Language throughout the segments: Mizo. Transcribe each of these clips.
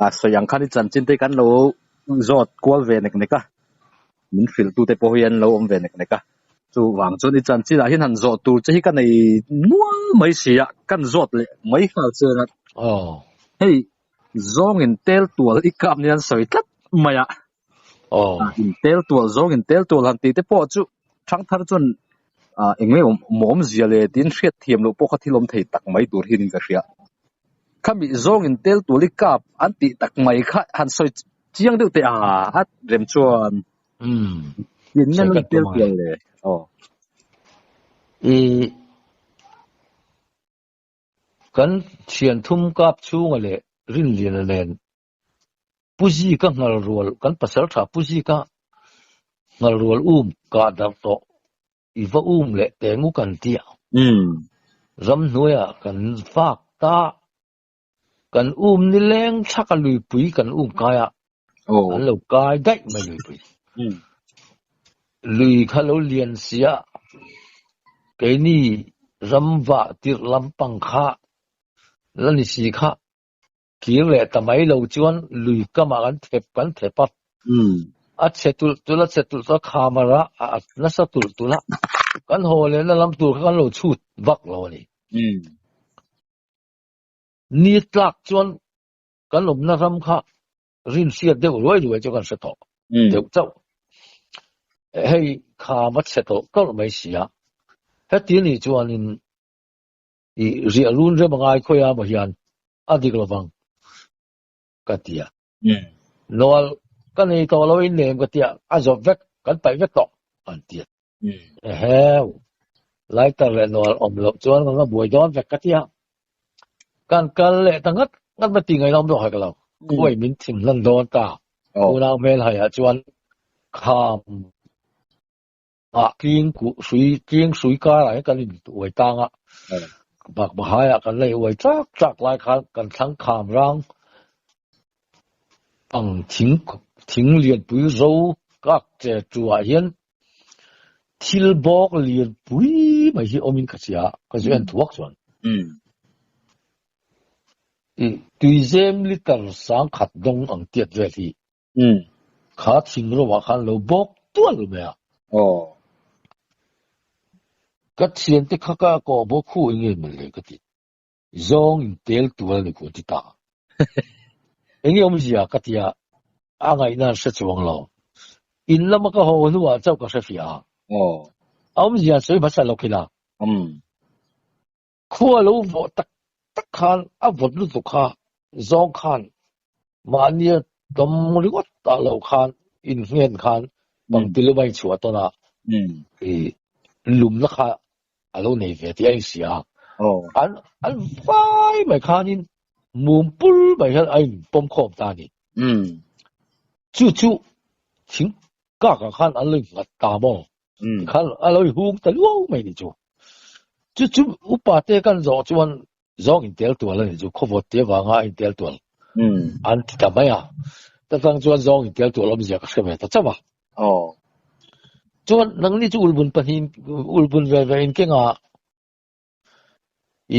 A sawi ang khan i chanchin te kan lo zawt kual ve nek nek a, min hrilh tute pawh hi an lo awm ve nek nek a. Chuvang chuan i chanchin ah hian han zawh tur che hi ka nei nual mai si a, kan zawt leh mai nghal che a. Aw. Hei zawngin tel tual i kap nia an sawi tlat mai a. Aw. In tel tual zawngin tel tual han tih te pawh chu thangthar chuan eng nge awmzia le tiin hriat thiam loh pawh kha thil awm thei tak mai tur hian ka hria. Khami zawngin tel tual i kap an tih tak mai kha han sawi chiang deuh teh a, a rem chuan. Umm. In Sawi nge ka tel tum tual ange. le. Aw. I kan thian thum kap chhunga leh Rinliana nen Pu Zika nghal rual kan pasal tha Pu Zika nghal rual um kah darh tawh i va um leh teh ngu kan ti a. Ramhnuaiah kan vak ta kan um nileng thlak a luipui kan um kai a an lo kai daih mai luipui. Lui kha lo lian si a keini ram vah tirh lampang kha la ni si kha Kir leh ta mai lo chuan lui kamah kan thep kan thep a. A chhe tulh tulh a chhe tulh tulh a kham a rah a at nasa tulh tulh a. Kan haw lehna lam tur kha kan lo chhut vak lo a ni. Ni tlak chuan kan awmna ram kha rinhriat deuh ruai ruai chu kan hre tawh deuh chauh. Hei kham a chhe tawh tawlh mai si a. Heti a nih chuanin I riah run rem a ngai khawi a maw hian a dik lovang ka ti a. Nual ka nei tawh lo in nem ka ti a, a zawp vek, kan paih vek tawh an ti a. Eheu, lighter leh nual awm loh chuan ka nga buai dawn vek ka ti a. Kan kal leh ta ngat ngat mai ti ngaihna awm deuh hek lo. Khuai min thim hlan dawn ta. Unau hmel haiah chuan kham Ah tling kuh hrui tling hrui karah hian kan in uai tang a, bak bahaiah kan la i uai tlak tlak lai khan kan thlang kham rang ang thing thing lianpui zo kak che chuah hian thil bawk lianpui mai hi awmin ka hria ka zu en thuak chuan i tuizem liter sangkhat dawng ang tiat vel hi Umm. Kha thing ro ah khan lo bawk tual mai a. Aw. Ka thiante kha ka kawh bawk khu eng nge mawle ka ti. Zawng in tel tual ni khu a ti ta. Eng nge awmzia ka ti a, a ngaihna an hre chuang lo. In lama ka haw hnuah chauh ka hre fiah a. Aw. A awmzia an sawi hmasa lo khila. Umm. Khua lo vawh tak tak khan a vawt lutuk kha zawng khan mahnia dawm ringawt ah lo khan innghen khan pangti lum a inchhuah tawn a, i lumna kha a lo nei ve tih a inhria a. An an vai mai khanin mum pul mai hian a inpawm khawm ta a ni. Chu chu thing kakah khan an lo innghat ta maw? Tikhan a lo hung ta luau mai ni chu. Chu chu upa te kan zawh chuan zawng in tel tual a ni chu khawvawt te vanga a in tel tual an ti ta mai a. Ta tang chuan zawng in tel tual awmzia ka hre ve ta chauh a. Chuan nangni chu ulbun pahnih ulbun ve ve in kenga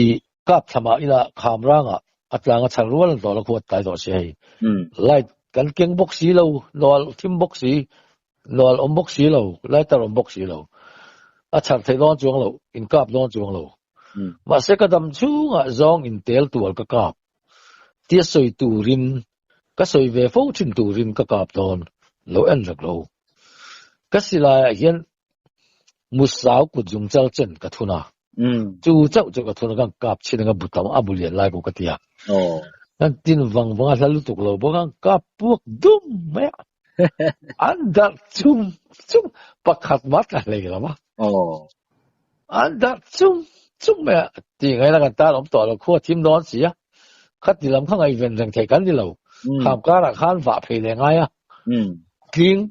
I kap thlamah ila kham rangah a tlang a chhar rual an tawh la khuat tlai tawh si hei. Light kan keng bawk si lo, nual thim bawk si, nual awm bawk si lo, lighter awm bawk si lo. A chhar theih dawn chuang lo, in kap dawn chuang lo. Mahse ka dam chhungah zawng in tel tual ka kap. Tia sawi turin, ka sawi ve fo thin turin ka kap dawn lo en rek lo. Ka silaiah hian Musau kut zung chal chen ka thun a. Chu chauh chu ka thun a, kan kap chhin anga bu tam a bu lian lai pawh ka ti a. Kan tin vang vang a hla lutuk lo bawk a, kan kap puak dum mai a. An darh chum chum pakhat mah tla hlei lo a. An darh chum chum mai a, tih ngaihna kan tan awm tawh lo, khua thim dawn si a. Khati lam kha ngaihven reng theih kan ni lo. Kham karah khan vah phei leh ngai a. Tling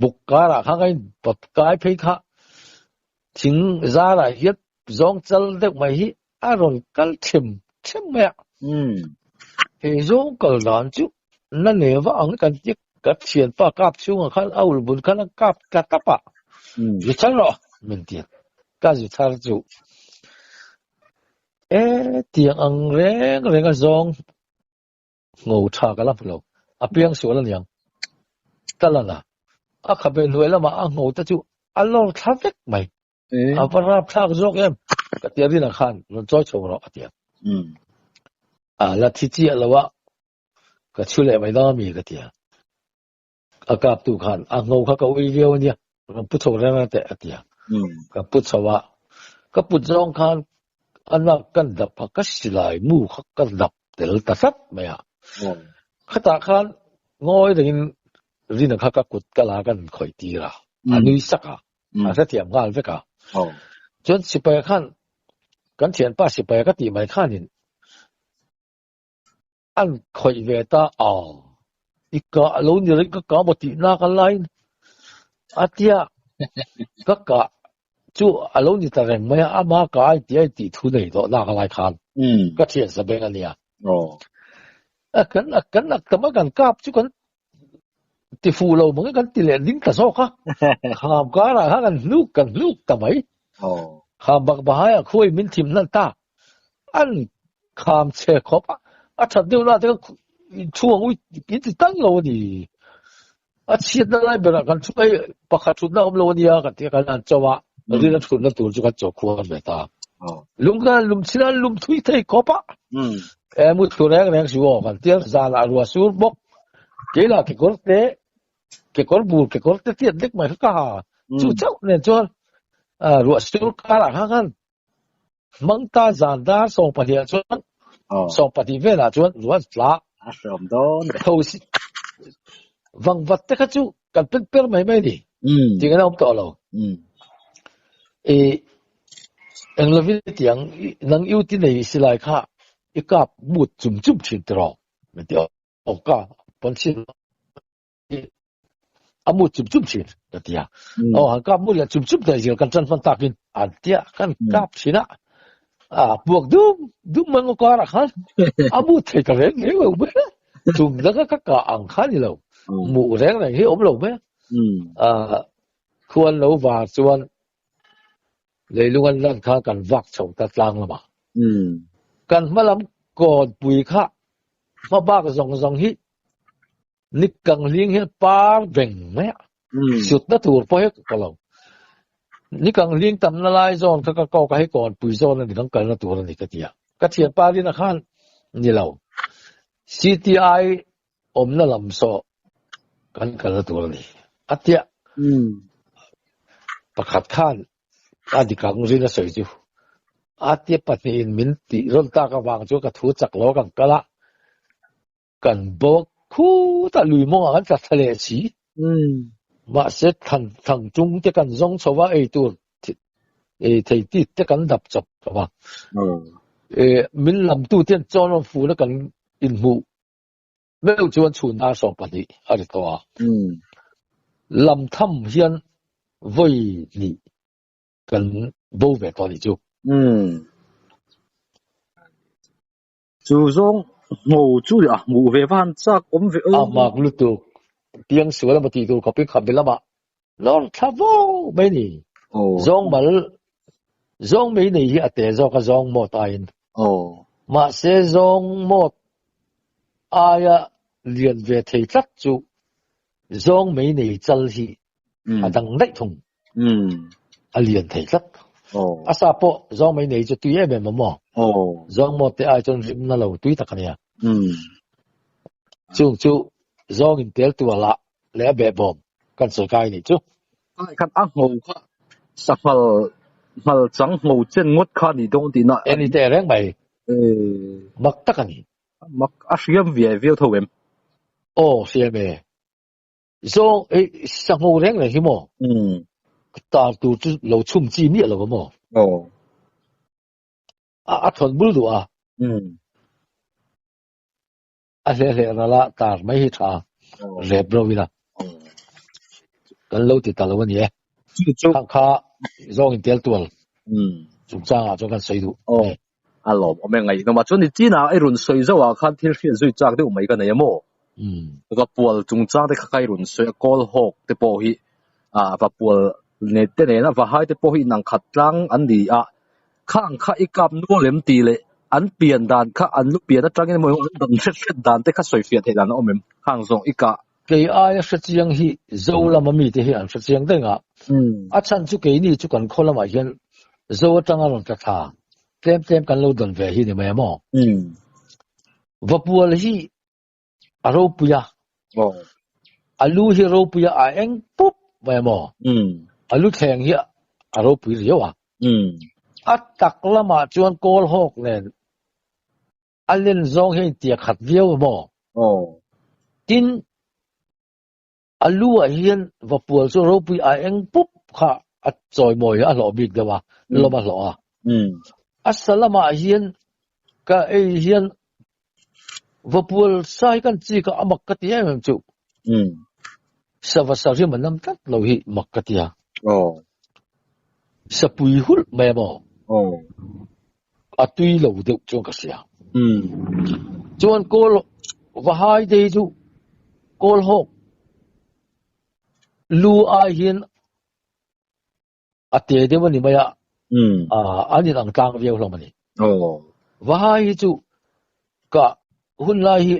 Buk karah kha ka in pawt kai phei kha thing zarah hian zawng chal deuh mai hi a rawn kal them them mai a. He zawng kal dan chu na ne va ang kan ti ka thianpa kap chhungah khan a ul bun khan a kap tla tap a, zu thar rawh min ti a, ka zu thar chu e tiang ang reng reng a zawng. Ngo tha ka la hmu lo. A piang sual aniang. Talana a khabe hnuai lamah a ngo te chu a lawr thla vek mai. A va rap thlak zawk em? Ka tia rinah khan rawn chawi chho rawh a tia. A la thi chiah lo a, ka chhu leh mai dang ami ka tia. A kaptu khan a ngo kha ka ui viau ania, rawn pu chho reng reng teh a tia. Ka pu chho a, ka put zawng khan a nak kan dap a, ka silai mu kha ka dap tel ta tlat mai a. Khatah khan ngawi rengin Rina kha ka kut ka la kan khawih tir a, a nui sak a, a hrethiam nghal vek a. Chuan sipaia khan kan thianpa sipaia ka tih mai khanin an khawih ve ta a, i kah lo ni reng ka kah maw tih nak a lain a tia ka kah chu a lo ni ta reng mai a, ama kah ai tih ai tih thu nei tawh nak a lai khan ka thian sa beng a nia. A kan a kan a tam a kan kap chu kan ti fuh lo mang kan ti leh ding ta zawk a, kham karah khan kan hnuk kan hnuk ta mai. Kham bak bahai a khuai min thim hlan ta. An kham chhe khawp a, a that deuh na te kha chhuang ui in ti tang lo a ni. A chhiatna lai berah kan thu hei pakhat thutna awm lo a nia kan ti a, kan han cho a, rin a thutna tur chu kan cho khuar ve ta. Lung khan lum chin an lum thui thei khawp a, e mu thu reng reng su aw kan tia zanah ruah sur bawk keilah kekawr te kekawr bur kekawr te tiat lek mai kha ka ha chu chauh nen chuan ruah sur karah khan khan Hmang ta zan dar 20 ah chuan 20 velah chuan ruah an tla. A hreawm dawn ve. Tho si vangvat te kha chu kan pen per mai mai ni. Ting an awm tawh lo. I eng lovin tiang nang i uti nei silai kha i kap mut chum chum thin tiraw min ti aw ka pawn chin a mu chum chum thin ka ti a aw han kap mu leh chum chum thei zir kan tan hman takin an tia kan kap thin a a puak dum dum mai ngaw karah khan a mu thei ta reng reng lo mai tum danga ka kah ang kha ni lo mu reng reng hi awm lo mai a khuan lo var chuan leilung an lan kha kan vak chho ta tlang lamah kan hmalam kawnpui kha hmabak zawng zawng hi Ni kang hling hian par veng mai a, sutna tur pawh hi ka lo. Ni kang hling tamna lai zawn kha ka kawk a, hei kawnpui zawn a ni, kan kalna tur a ni ka ti a. Ka thianpa rin a khan ni lo, CTI awmna lam saw kan kalna tur a ni a ti a. Pakhat khan a dik ang rin a sawi chu a ti a, pahnihin min tih rawn tak avang chuan ka thu chak lo a kan kal a. Kan bawk khutah lui mawngah kan tla thla leh si. Mahse thlan thlang chung te kan zawng chho a, ei tur thei tit te kan dap chawp chawp a. Min lamtu te an chawn rawn fun a kan inhmuh meuh chuan chhun dar 12 a ri tawh a. Lam tham hian vawi hnih kan bo ve tawh a nih chu. Chu zawng ngo chu a hmuh ve va han chak awm ve aw. A mak lutuk. Piang sual emaw tih tur khawpin kha be lamah lawr thla vo mai ni. Zawng mal zawng mei nei hi a te zawk a zawng mawt aiin. Mahse zawng mawt aia lian ve thei tlat chu zawng mei nei chal hi a dang daih thung. A lian thei tlat. A sa pawh zawng mai nei chu tui em em a maw? Zawng maw te ai chuan rimna lo tui tak a nia. Chung chu zawng in tel tual ah leh a behbawm kan sawi kai nih chu. Ai khan a ngho kha sanghal nghal chang ngho chen ngawt kha a ni dawn tihna. E ni teh reng mai. Mak tak a ni. Mak a hriam viai viau tho em? Aw hriam e. Zawng ei sangho reng reng hi maw? Tar tur chu lo chhum chi miah lo va maw? A a thawn bul duh a. A hle hle ral a tar mai hi tha rep ro ila. Kan lo ti ta lo a ni e. Khang kha zawng in tel tual chungchangah chuan kan sawi duh a ni. A lawm awm e ngaihnawm a. Chuan ni chinah i rawn sawi zauh ah khan thil hriat zui chak deuh mai ka nei a maw? Va pual chungchang te kha ka i rawn sawi a, kawl hawk te pawh hi ah va pual ne te nena va hai te pawh hi inang khat tlang an ni a. Khang kha i kap nual em tih leh An pian dan kha an lu pian atangin emaw an dan hret hret dan te kha sawi fiah theih dan a awm em? Khang zawng i kah. Kei aia hre chiang hi Zo lama mite hi an hre chiang daih a. A chhan chu keini chu kan khaw lamah hian Zo atanga rawn tla thla tlem tlem kan lo dawn ve hi ni mai a maw? Vapual hi a ropui a, a lu hi ropui a, a eng pup mai a maw? A lu thleng hi a ropui riau a. A tak lamah chuan kawl hawk nen a len zawng hi a intia khat viau a maw? Tin, a lu ah hian Vapual chu ropui a eng pup kha a chawimawi a hlawh bik deuh a, lawm a hlawh a. A sa lamah hian ka ei hian Vapual sa hi kan chik a, a mak ka ti em em chu. Sava sa rim a nam tlat lo hi mak ka ti a. Sapui hulh mai a maw? A tui lo deuh chuan ka hria. Chuan kawl vahai te hi chu kawl hawk lu ai hian a te deuh a ni mai a, an in ang tlang viau hlawm a ni. Vahai hi chu ka hun lai hi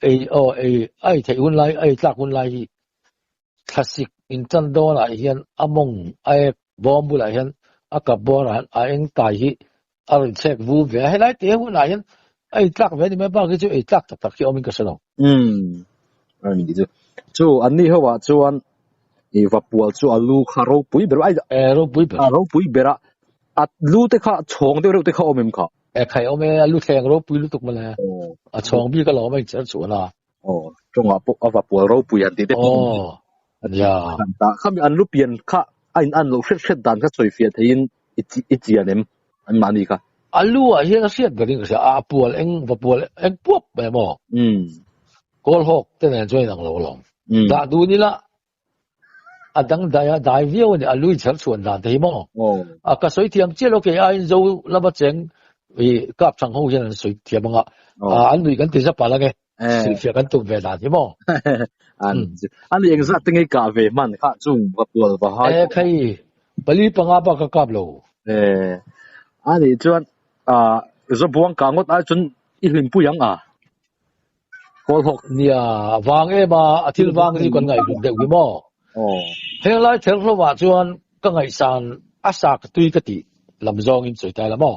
ei aw ei a ei theih hun lai a ei tlak hun lai hi thlasik in tan dawnah hian a mawng a ek bawm bulah hian a kap bawrah hian a eng tai hi a rawn chhek vu ve a, helai te hunah hian a ei tlak ve a ni mai bak hi chu ei tlak tak tak hi awmin ka hre lo. Umm a ni chu. Chu an ni ho ah chuan i vapual chu a lu kha ropui ber a E ropui ber. A ropui ber a, a lu te kha chhawng deuh reuh te kha awm em kha? E khai awm e, a lu thleng ropui lutuk mawle. A chhawng bik alawm a incher chuan a. Aw, tawngah pawh a vapual ropui han tih te pawh awm. Aw, nia. Ta khami an lu pian kha a in an loh hret hret dan kha sawi fiah theiin i chian em an mahni kha? A lu ah hian a hriat berin ka hria, a pual eng vapual eng puap mai a maw? Kawlhawk te nen chuan inang lo alawm. Dah dun ila a dang dai a dai viau a ni, a lui chher chhuan dan te hi maw? A ka sawi thiam chiah lo kei aiin zo lama cheng i kap thang ho hian an sawi thiam anga an nuih kan ti zap palh ange hrilhfiah kan tum ve dan hi maw? An eng zat te ngei kah ve hman kha chung va pual va hai. E khai pali panga bak ka kap lo. E ani chuan a zobuang ka ngawt ai chuan i hlimpui ang a. Kawlhawk nia vang em a, a thil vang hi kan ngaihhlut deuh hi maw? Heng lai ther hlawmah chuan ka ngaihsan a sa ka tui ka tih lam zawngin sawi ta ila maw?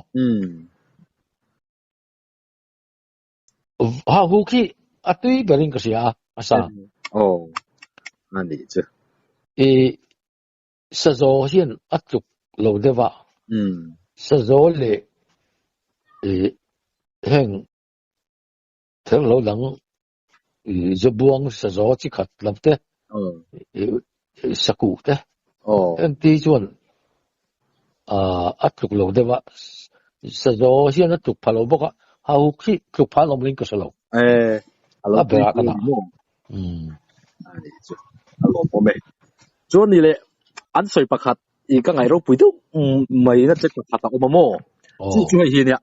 Ha hu khi a tui berin ka hria a, a sa. I Sazaw hian a tluk lo deuh a, sazaw leh i heng Ther lo dang i zabuang sazaw chi khat lam te, i sakuh te, heng ti chuan a tluk lo deuh a, sazaw hian a tluk pha lo bawk a, hahuk hi tluk pha an awm ring ka hre lo. A berah ka dah. A lawmawm e. Chuan ni leh an sawi pakhat i ka ngaih ropui deuh mai na che pakhat a awm a maw? Chu chu hei hi nia.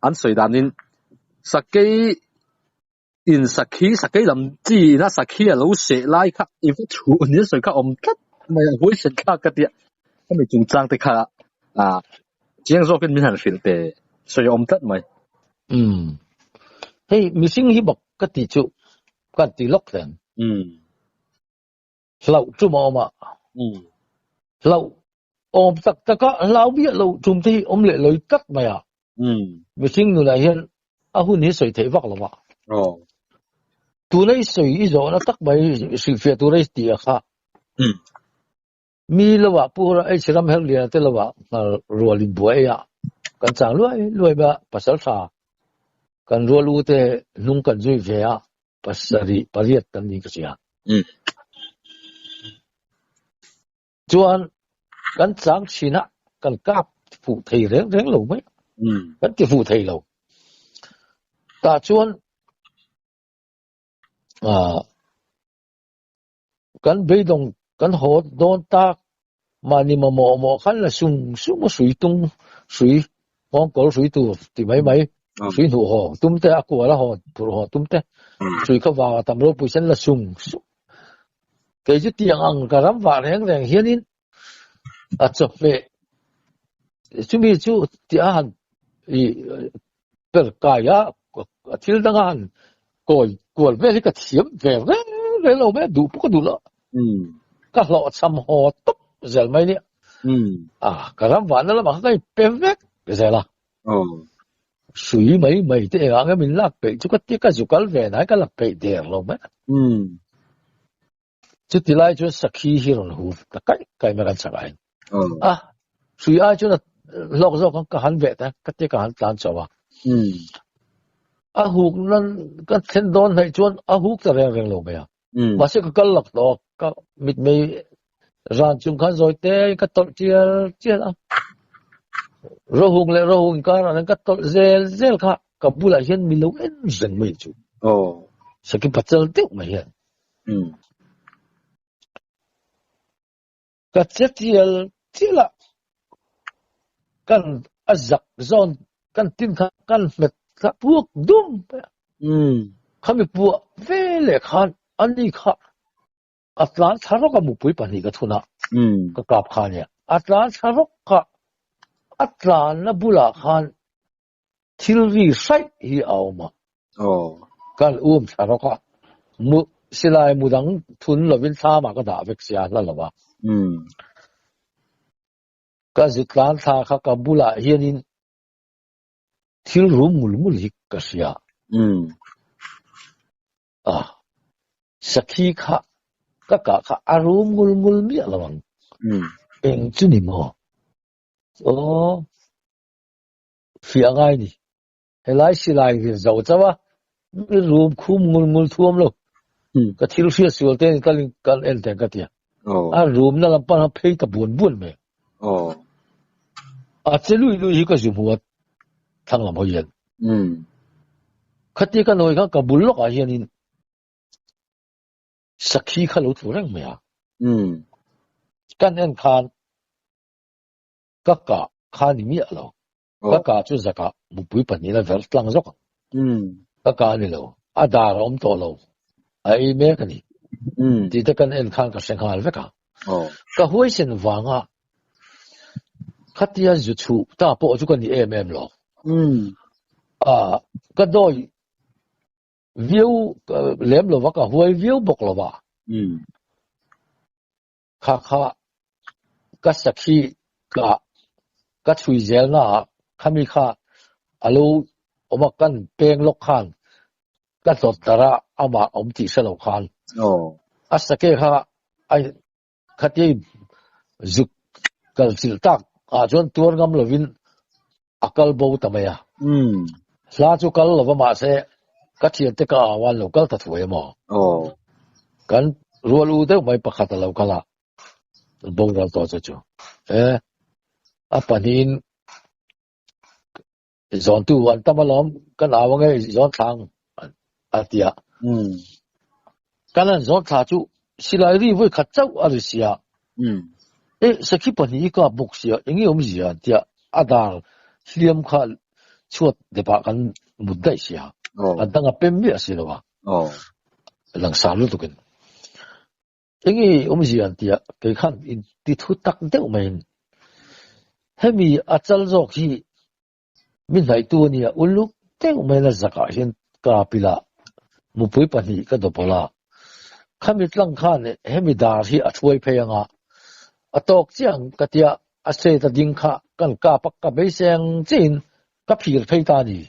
An sawi danin sakei in sakhi sakei lam chi ina sakhi a lo seh lai kha i va chhuh ni a sawi kha awm tlat mai a huaisen thlak ka tia hemi chungchang te kha ah chiang zawkin min han hrilh teh sawi a awm tlat mai. Umm hei mihring hi bawk ka tih chu ka ti lawk hle. Umm. Hlauh tum a awm a. Hlauh awm tak tak a, hlau miah lo tum te hi awm leh loi tlat mai a. Mihring nunah hian a hun hi sawi theih vak lo a. Tuna i sawi i zawhna tak mai hrilhfiah tura i ti a kha. Mi lo ah Pu H Ramherliana te lo ah nghal rual in buai ei a, kan chang luai luai mai a, pasal tha kan rual u te hnung kan zui ve a, pasarih pariat kan ni ka hria. Chuan kan chang thin a, kan kap fuh thei reng reng lo mai, kan ti fuh thei lo. Tah chuan ah kan beidawng kan haw dawn tak mahni mamawh mawh khan la sung sung a hrui tung hrui nghawngkawl hrui tur ti mai mai hrui hnuh haw tum te a kual a haw phurh haw tum te hrui kha vang a tam ropui sen la sung sung kei chu tiang ang ka ram vah reng reng hianin a chawhmeh chumi chu tia han. I per kai a thil danga han kawi kual vel hi ka thiam ve reng reng lo mai a, duh pawh ka duh lo. Ka hlawhchham haw tawp zel mai nia. A ka ram vahna lamah kha ka inpe vek zel a. Hrui mai mai te engah nge min lak peih chu ka tia ka zu kal ve nai ka la peih der lo mai a. Chuti lai chuan sakhi hi rawn hu ta kaih kaih mai kan chak ahin. A hrui ai chuan a hlawk zawk ang ka han veh ta ka tia ka han tlan chauh a. A huk nan ka thlen dawn hnaih chuan a huk ta reng reng lo mai a. Mahse ka kal lak tawh a, ka mitmei ran chung khan zawi te in ka tawlh tial tial a. Rohung leh rohung inkarah hian ka tawlh zel zel kha ka bulah hian mi lo en reng mai chu. Sakhi pachal deuh mai hian. Ka che tial tial a, kan a zak zawn kan tin kha kan hmet kha puak dum mai a. Khami puah ve leh khan ani kha a tlan thla rawk a mupui pahnih ka thun a, ka kap kha ania. A tlan thla rawk a, a tlanna bulah khan Thil ri hraih hi a awm a. Kan um thla rawk a, mu silai mu dang thun lovin thlamah ka dah vek sia hla lo a. Ka zu tlan thla kha ka bulah hianin thil rum ngul ngul hi ka hria. A, sakhi kha ka kah kha a rum ngul ngul miah lo ang. Eng chu ni maw? Aw. Fiah ngai ni. Helai silai hi zo chauh a, mi rum khum ngul ngul thuam lo. Ka thil hriat sual te kal in kal en teh ka tia. A rum na lam pan a phei ta buan buan mai. A che lui lui hi ka zu hmu a thlang lam hawi hian. Khatia ka nawi khan ka bul lawkah hianin sakhi kha lo tlu reng mai a. Kan en khan Ka kah kha ni miah lo. Ka kah chu zakah mupui pahnihna verh tlang zawk ang. Ka kah a ni lo. A dar a awm tawh lo. A ei mek a ni. Tih te kan en khan ka hre nghal vek a. Ka huaisen vanga khatia zu chhuh ta pawh chu ka ni em em lo. Ka dawi viau lem lova ka huai viau bawk lova. Kha kha ka sakhi ka ka chhui zel na ah khami kha a lo awm a kan peng lawk khan ka hlawt darh a amah awm tih hre lo khan a sake kha a khatia zuk kal chilh tak ah chuan tuar ngam lovin a kal bo ta mai a. Hla chu kal lova mahse ka thiante ka au a an lo kal ta thuai emaw. Kan rual u deuh mai pakhat a lo kal a, boral tawh che chu. E, a pahnihin zawntu an tam alawm kan au ange zawn thlang a ti a. Kan han zawn thla chu silai ri vawi khat chauh a ri sia. E, sakhi pahnih i kap bawk sia, eng nge awmzia an tia, a dar hliam kha chhuat depah kan mut daih sia, a dang a pem miah si lo a, langsar lutukin. Eng nge awmzia an tia, kei khan in ti thu tak deuh maiin hemi a chal zawk hi Mi hnaihtu a nia, uluk deuh mai la zakah hian ka pil a, mupui pahnih ka dawpawlh a. Khami tlang khan hemi dar hi a thuai phei ang a, a tawk chiah ang ka tia, a set a ding kha kan kap a, ka beiseng chiahin ka phir phei ta a ni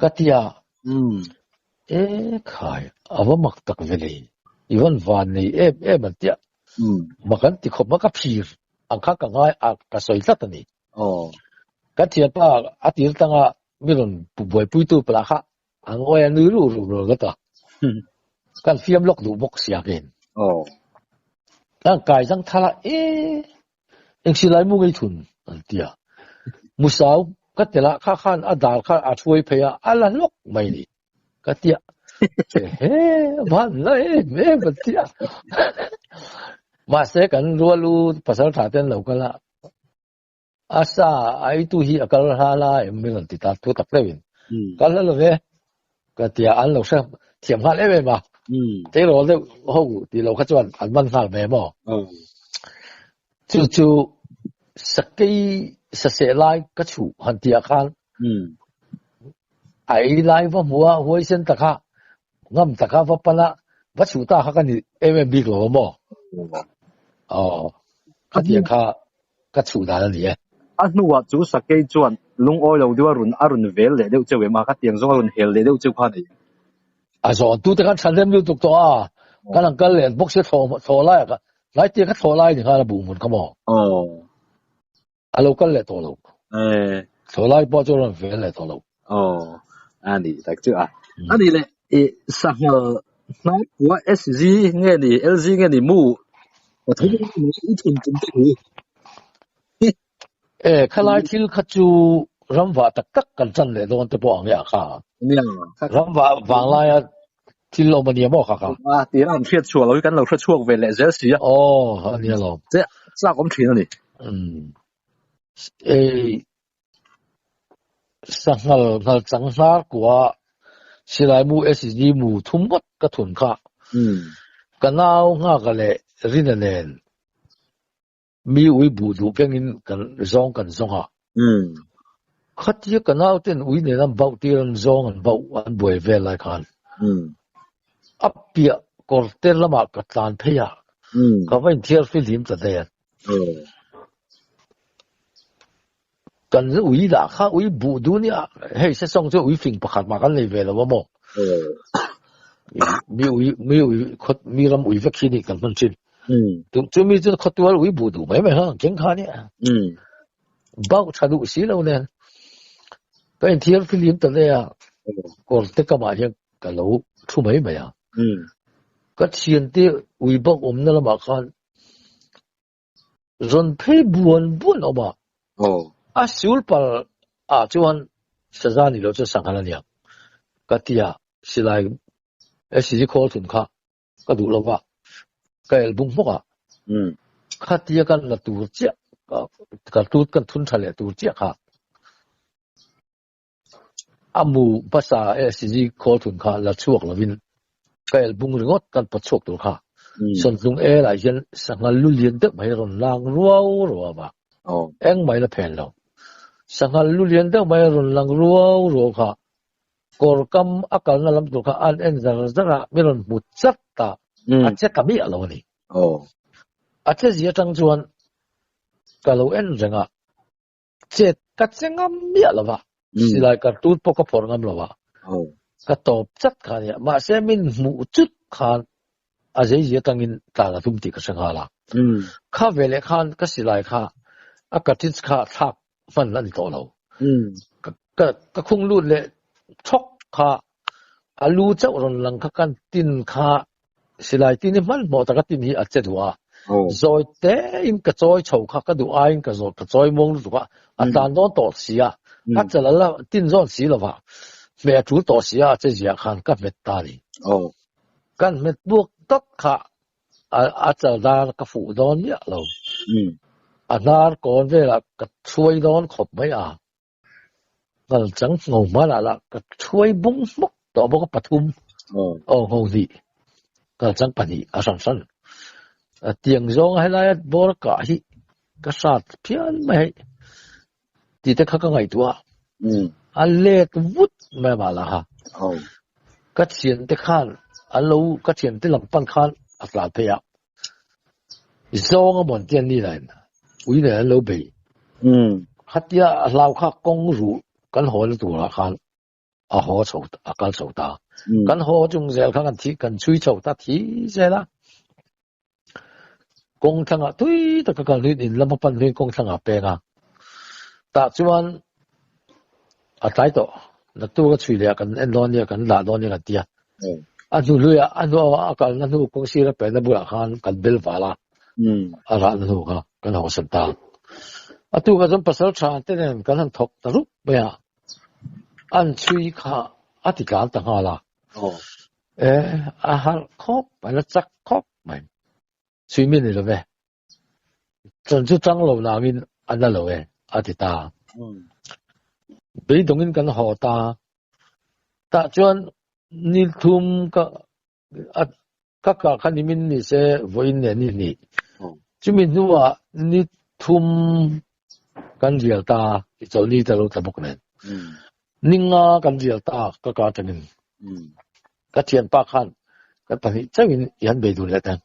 ka tia. E khai, a va mak tak ve lei, i van van nei em em an tia, mak an ti khawp a, ka phir ang kha ka ngai a, ka sawi tlat a ni. Aw. Ka thianpa a tir tanga mi rawn buaipuitu pala kha a ngawi a nui ruh ruh ruh vek a. Kan fiam lawk duh bawk sia khin. Aw. Kan kai zang thal a e eng silai mu ngei thun an ti a. Musau ka tel a kha khan a dar kha a thuai phei a a la hlawk mai ni ka ti a. Ehe van la em em an ti a. Mahse kan rual u pasal tha ten lo kal a. A sa a eitu hi a kal hla la em min rawn ti ta thu tak deuhin. Kal hla lo ve ka ti a, an lo hre thiam nghal em em a. Tleirawl deuh ho tih loh kha chuan an man nghal ve maw? Chu chu sakei saseh lai ka chhuh han tih ah khan. A ei lai va hmu a, huaisen taka, ngam taka va pan a, va chhuh ta kha ka ni em em bik lo a maw? Aw, khatiang kha ka chhuh dan a ni e. A hnuah chu Sakei chuan lungawi lo deuh a run a run vel leh deuh cheu em a, khatiang zawng a run hel leh deuh cheu kha a ni. A zawn tute khan tha hnem lutuk tawh a, kan han kal leh bawk sia thlawh lai ah kha, tlai tia kha thlawh lai ni khan a buh hmun kha maw? A lo kal leh tawh lo. Thlawh lai pawh chu a rawn vel leh tawh lo. Aw, a ni tak chu a. A nih leh i sanghal hnarkua SG nge ni LG nge ni mu pathum i thun tum te hu. E, khalai thil kha chu ramvah tak tak kan chan leh dawn te pawh ang e a kha. Nia. Ramvah vanglaia thil awm a nia maw kha kha. A tira an hriat chhuah lo hi kan lo hre chhuak ve leh zel si a. Aw, a nia lawm. Che, chak awm thin a ni. Umm. Ei, sanghal nghal chang hnar kua silai mu SG mu thum ngawt ka thun kha. Ka nau nghaka leh Rina nen Mi ui buh duh kengin kan zawng kan zawng a. Khatia ka nauten ui nen an bauh tir an zawng an bauh an buai vel lai khan a piah kawr te lamah ka tlan phei a, ka va inthiar fihlim ta daih a. Kan ui lah kha ui buh duh nia, hei sesawng chu ui fing pakhat mah kan nei ve lo a maw? Mi ui mi ui khaw mi ram ui vek hi ni kan hman thin. Chu mi chu khawtual ui buh duh mai mai kha kan keng kha nia. Bauh tha duh si lo nen ka inthiar fihlim ta daih a, kawr te kamah hian ka lo thu mai mai a. Ka thiante ui bauh awmna lamah khan Rawn phei buan buan awm a, a sul pal ah chuan saza ni lo chu sanghal a niang ka ti a, silai SCG khawl thun kha ka duh lo va, ka elh bung hmawk a, khatia kan la tur chiah ka tut kan thun tha leh tur chiah kha a mu hmasa SCG khawl thun kha la chhuak lovin ka elh bung ringawt kan pawt chhuak tur kha Sawntlung el ah hian sangha lu lian deuh mai a rawn lang ruau ruau a, engmah in a phen lo. Sangha lu lian deuh mai a rawn lang ruau ruau kha kawr kam a kalna lam tur kha an en zar zar a, mi rawn hmu chat a, a che ta miah lo a ni. A che zia atang chuan ka lo en reng a. Chet ka che ngam miah lo va, silai ka tut pawh ka phawrh ngam lo va, ka tawp chat kha a nia. Mahse min hmuh chut khan a zeizia tangin tlan a tum tih ka hre nghal a. Kha veleh khan ka silai kha a cartridge kha thlak hman a ni tawh lo. Ka khung lut leh thawk kha a lu chauh rawn lang kha kan tin kha Silai tin hi hmanhmawh taka tin hi a che duh a, zawi tein ka chawi chho kha ka duh aiin ka zawt ka chawi muang lutuk a, a tlan dawn tawh si a, a chal a la tin zawn si lova, hmeh a tul tawh si a, a che ziah khan ka hmet ta a ni. Kan hmet buak tak kha a chal dar ka fuh dawn miah lo, a hnar kawn velah ka chhuai dawn khawp mai a. Ngal chang ngho hmanah lah ka thuai bung hmawk tawh bawk a pathum aw ngho hnih ngal chang pahnih a hran hran a tiang zawng a helai a bawr a kah hi ka hrat phian mai hei tih te kha ka ngaihtuah a a let vut mai a mah lah kha ka thian te khan an lo ka thian te lam pan khan a tlan phei a Zawng a mawn te an ni lain ui nen an lo bei. Khatia a hlau kha kawng ruh kan haw na turah khan a haw chho a kal chho ta. Kan haw chung zel kha kan thi kan chhui chho ta thi zel a. Kawng thlangah tui taka kal hnuin in lam a pan hnuin kawng thlangah a peng a. Tah chuan a tlai tawh. Naktuk a chhui leh a kan en dawn nia kan dah dawn nia kan ti a. A hnu hlui a, a hnu a kalna hnu kawng sir a penna bulah khan kan bel val a, a rahna hnu kha kan hawsan ta. A tukah chuan pasal tha te nen kan han thawk ta rup mai a, an chhui kha a ti tlan ta nghal a. E, a harh khawp mai, a chak khawp mai. Chhui mi ni lo ve. Chan chu chang lo nangin a na lo e, a ti ta. Beidawngin kan haw ta. Tah chuan ni thum ka ka kah kha nimin ni se vawiin leh ni hnih. Chumi hnuah ni thum kan rial ta i chawlhni ta lo tla bawk nen. Ninga kan rial ta ka ka atangin ka thianpa khan kan pahnih chauhin i han bei dun leh teng.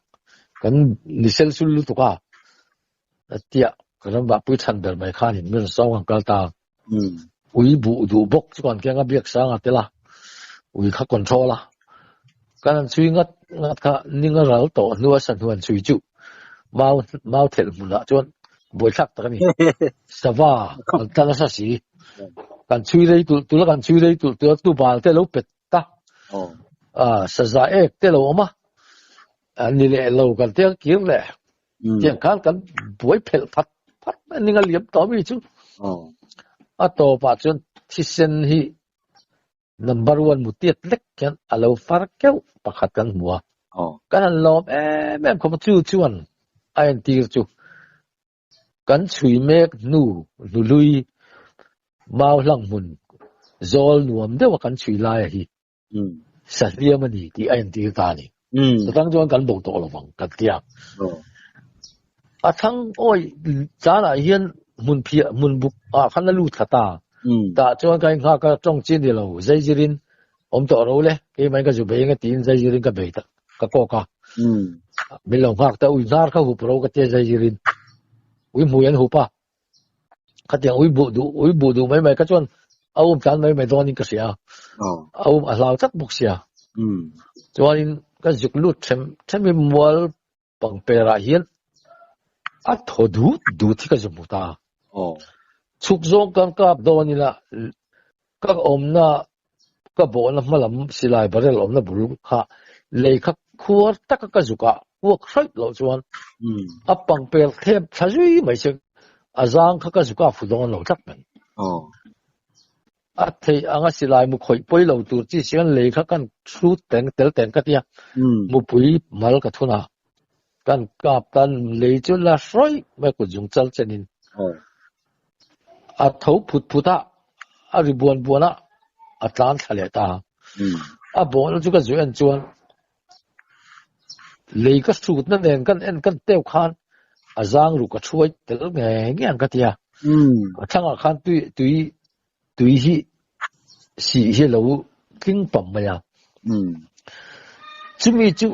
Kan ni sel sul lutuk a tia ka ram vahpui chhan ber mai khanin min rawn sawng ang kal ta. Ui buh duh bawk chu kan keng a biak sang a tel a, ui kha control a. Kan han chhui ngat ngat kha ning a ral tawh hnu a sa hnu han chhui chu mau mau thelh hmunah chuan buaithlak tak a ni. Sava kan tla nasa si. Kan chhui rei tulh tulh a, kan chhui rei tulh tulh a, tubal te lo pet ta. Saza ek te lo awm a, ni leh lo kan tia kir leh. Tiang khan kan buai phelh phat phat mai ning a liam tawh mi chu. A tawpah chuan thisen hi number one mutiat lek hian a lo far keuh pakhat kan hmu a. Kan han lawm em em khawp a, chu chuan a entir chu kan chhui mek hnu hnuhlui mau hlang hmun zawl nuam deuha kan chhui laia hi Sahliam a ni tih a entir ta a ni. Chutang chuan kan bo tawh lovang kan ti a. A thlang awi chanah hian hmun phiah hmun buk ah khan a lut thla ta. Tah chuan ka inghak a tawng chi ni lo zaizirin awm tawh ro le keimah in ka zu bei anga tiin zaizirin ka bei ta ka kawk a. Min lo nghak ta ui hnar kha hup ro ka tia zaizirin ui hmui an hup a. Khatiang ui buh duh ui buh duh mai mai kha chuan a um tlan mai mai dawnin ka hria a. A um a hlau tlat bawk sia. Chuanin ka zuk lut them them hi mual pangperah hian a thaw dut dut hi ka zu hmu ta a. Chhuk zawng kan kap dawn ila ka awmna ka bawhna hmalam silai barrel awmna bul kha lei kha khuar taka ka zuk ah kuak hraih loh chuan a pangper thlep thla zui mai che a zang kha ka zuk ah fu dawn lo tlat mai. A theih anga silai mu khawih pawi lo tur chi sian lei kha kan hrut teng tel teng ka tia mupui mal ka thun a kan kap tan lei chu la hrawih mai kut zung chal chenin A tho phut phut a, a ri buan buan a, a tlan thla leh ta. A bawhna chu ka zu en chuan lei ka hrutna nen kan en kan teuh khan a zang ruk a thuai tel nge nge ang ka ti a. A thlangah khan tui tui tui hi sih hi a lo tling pam mai a. Chumi chu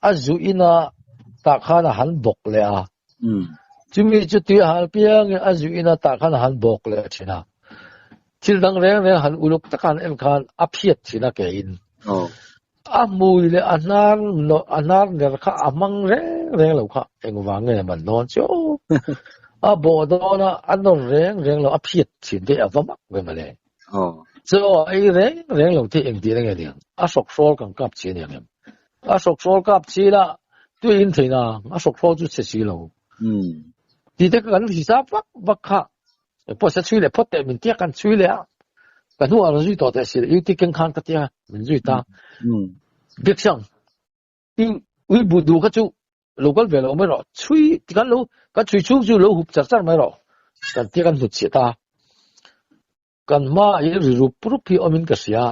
a zu ina tah khan a han bawk leh a. Chumi chu tui a hal piangin a zuih in a tah khan a han bawk leh thin a. Thil dang reng reng han uluk taka han en khan a phiat thin a ke in. A hmui leh a hnar a hnar ner kha a hmang reng reng lo kha engvang nge man dawn chu. A bawh dawn a, a nawr reng reng lo a phiat thin te a va mak ve mawle. Chaw a ei reng reng lo te engtin a nge niang? A hrawk hrawl kan kap chi aniang em? A hrawk hrawl kap chi la tui in theih na a hrawk hrawl chu chhe si lo. Ti te kan hisap vak vak kha pawh sa chhui leh phawt teh min tia kan chhui leh a ka hnuah rawn zui tawh teh si le UT keng khan ka tia min zui ta. Biaksiang i ui bu duh kha chu lo kal ve lo mai rawh chhui ti kan lo kan chhui chhung chu lo hup char char mai rawh kan tia kan hnut chhiah ta. Kan hmaah hian ri rup rup hi awmin ka hria,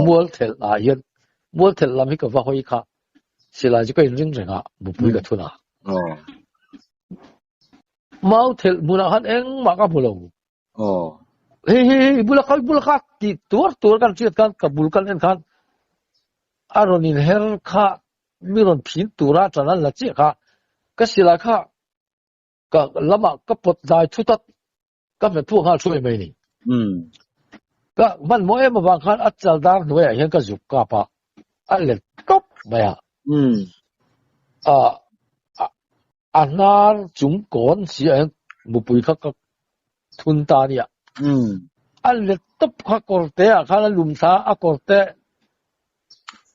mual thelh ah hian mual thelh lam hi ka va hawi kha, silai chu ka inring reng a, mupui ka thun a. Mau thelh hmunah khan engmah ka hmu lo. Hei hei hei bula kha bula kha tih tuar tuar kan hriat khan ka bul kan en khan a rawn inher kha mi rawn phin tura tan an la chiah kha ka silai kha ka lamah ka pawt dai thut a ka hmet phuak nghal thuai mai ni. Ka hmanhmawh em avang khan a chal dar hnuaiah hian ka zuk kap a, a let tawp mai a. A hnar chung kawn si ah hian mupui kha ka thun ta a nia. A let tawp kha kawrte ah khan a lum thla a, a kawrte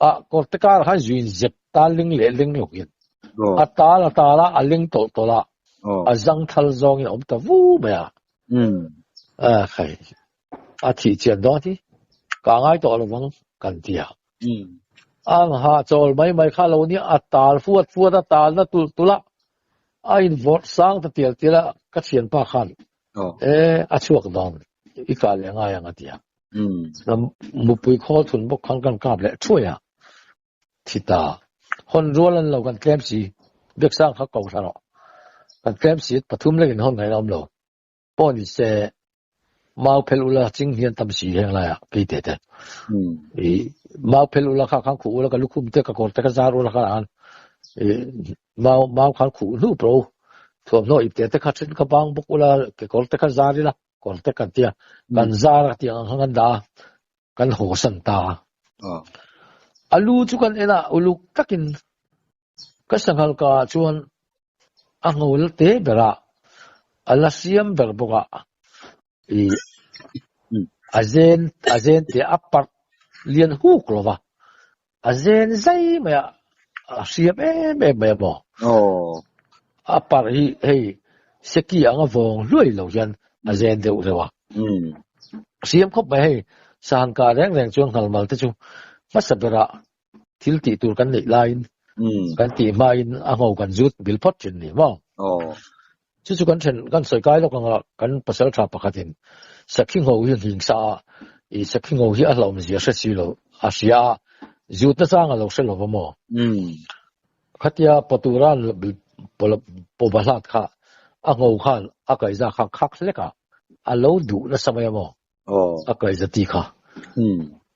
ah kawrte karah khan zuin zep ta ling leh ling lo hian a tal a tal a, a ling tawlh tawlh a, a zang thal zawngin a awm ta vu mai a. A khai a thih chian dawn hi ka ngai tawh lovang kan ti a. Ang ha chawl mai mai kha lo nia a tal fuat fuat a tal na tulh tulh a, a invawrh sang ta tial tial a ka thianpa khan e a chhuak dawn i kah leh ngai ang a ti a. Mupui khawl thun bawk khan kan kap leh thuai a, thi ta. Hawn rual an lo kan tlem si, biaksang kha ko thla rawh. Kan tlem si, pathum lek in hawn ngaihna awm lo. Pawh ni se, Mau phel ula ching hian tam si heng lai ah kei te te. I mau phel ula kha khan khuh ula ka lukhum te ka kawr te ka zar ula kha an i mau mau khan khuh hnu pro thuamhnaw ip te te kha then kha bang bawk ula kekawr te kha zar ila kawr te kan tia kan zar a tiang ang khan kan dah a kan haw san ta a. A lu chu kan en a uluk takin Ka sanghal ka ah chuan a ngol te ber a, a la siam ber bawk a, i a zen a zen te a parh lian huk lo va, a zen zai mai a, a hriam em em mai a maw? A parh hi hei seki anga vawng hluai lo hian a zen deuh reuh a. Hriam khawp mai hei sangha kah reng reng chuan nghalmal te chu hmasa berah Thil tih tur kan neih laiin kan tih hmain a ngho kan zut bil phawt thin ni maw? Chu chu kan then kan sawi kai lawk anga kan pasal tha pakhatin sakhi ngho hi nghing sa a, i sakhi ngho hi a hlauhawmzia hre si lo a hria a, zut na chang a lo hre lo va maw? Khatia pawturan pawba hlat kha a ngho khan a kaihza kha khak hlek a, a lo duh nasa mai a maw? A kaihza ti kha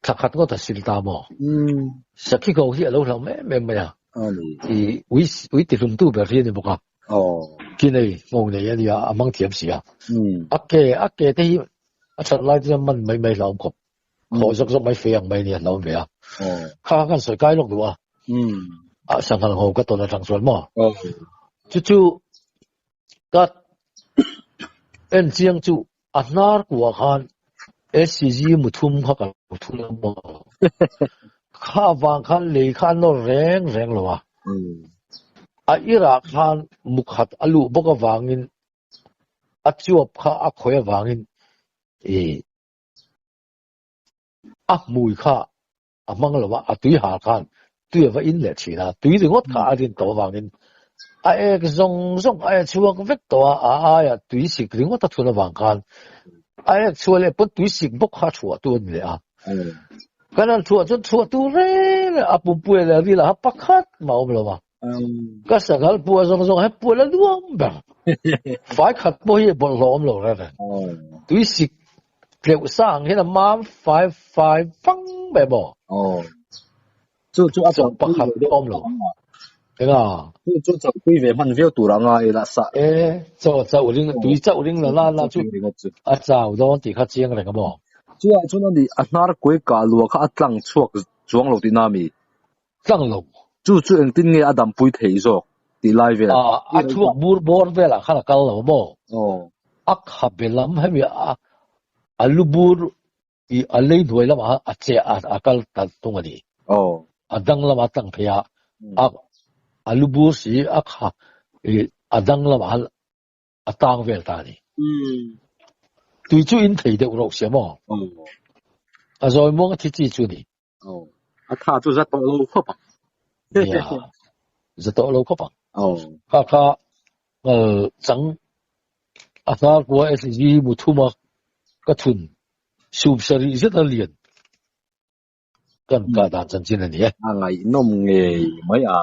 thla khat ngawt a sil ta maw? Sakhi ko hi a lo hlauh em em mai a. I ui ui ti hlum tu ber hi a ni bawk a. Ki nei ngho nei a nia a hmang thiam si a. A ke a ke te hi a that lai te chuan man mai mai hlauhawm khawp. Khawh zawk zawk mai fe ang mai a nia hlauhawm ve a. Kha kha kan sawi kai lawk duh a. A sanghal ngho ka tawn atang chuan maw? Chu chu ka en chiang chu A hnar kuah khan SCG muthum kha ka lo thul a maw? Kha vang khan lei kha a nawr reng reng lo a. A irah khan mukhat a luh bawk avangin a chuap kha a khawih avangin i a hmui kha a hmang lo a, a tui har khan tui a va in leh thin a, tui ringawt kha a rin tawh avangin a ek zawng zawng a e chhuak vek tawh a, a aia tui sik ringawt a thun avang khan a ek chhuah leh pawn tui sik bawk kha a chhuah tu a ni leh a. Kan han chhuah chuan chhuah tur reng reng a pumpui leh a ril ah kha pakhat mah a awm lo a, ka sanghal pua zawng zawng he pua la nuam ber, fai khat pawh hi bawlhhlawh awm lo reng reng, tui sik Tleuh sang hian a mam fai fai vang mai maw? Aw. Chu chu a Chawp pakhat awm lo. Enga? Chu chu chauh pui ve hman viau tur anga i la sa. E, chaw chauh ring, tui chauh ring la la la chu a chau dawn tih kha chiang reng a maw? Chu ah chuan ani a hnar kuai kah lua kha a tlang chhuak chuang lo tihna mi? Tlang lo. Chu chu engtin nge a dampui theih zawk tih lai vel. A thluak bur bawr velah khan a kal lo maw? Aw. A khabe lam hemi a a lu bur i a lei hnuai lamah khan a che a a kal ta tung a ni. Aw. A dang lamah a tlang phei a, a a lu bur si a kha i a dang lamah khan a tang vel ta a ni. Tui chu in thei deuh rauh sia maw? Aw. A zawi muang a thi chi chu a ni. Aw. A tha chu za tawh lo khawp ang. Nia, za tawh lo khawp ang. Aw. Kha kha ngal chang a hnar kua SG mu thum a ka thun sup sarih zet a lian kan kah dan chanchin a ni e. A ngaihnawm ngei mai a.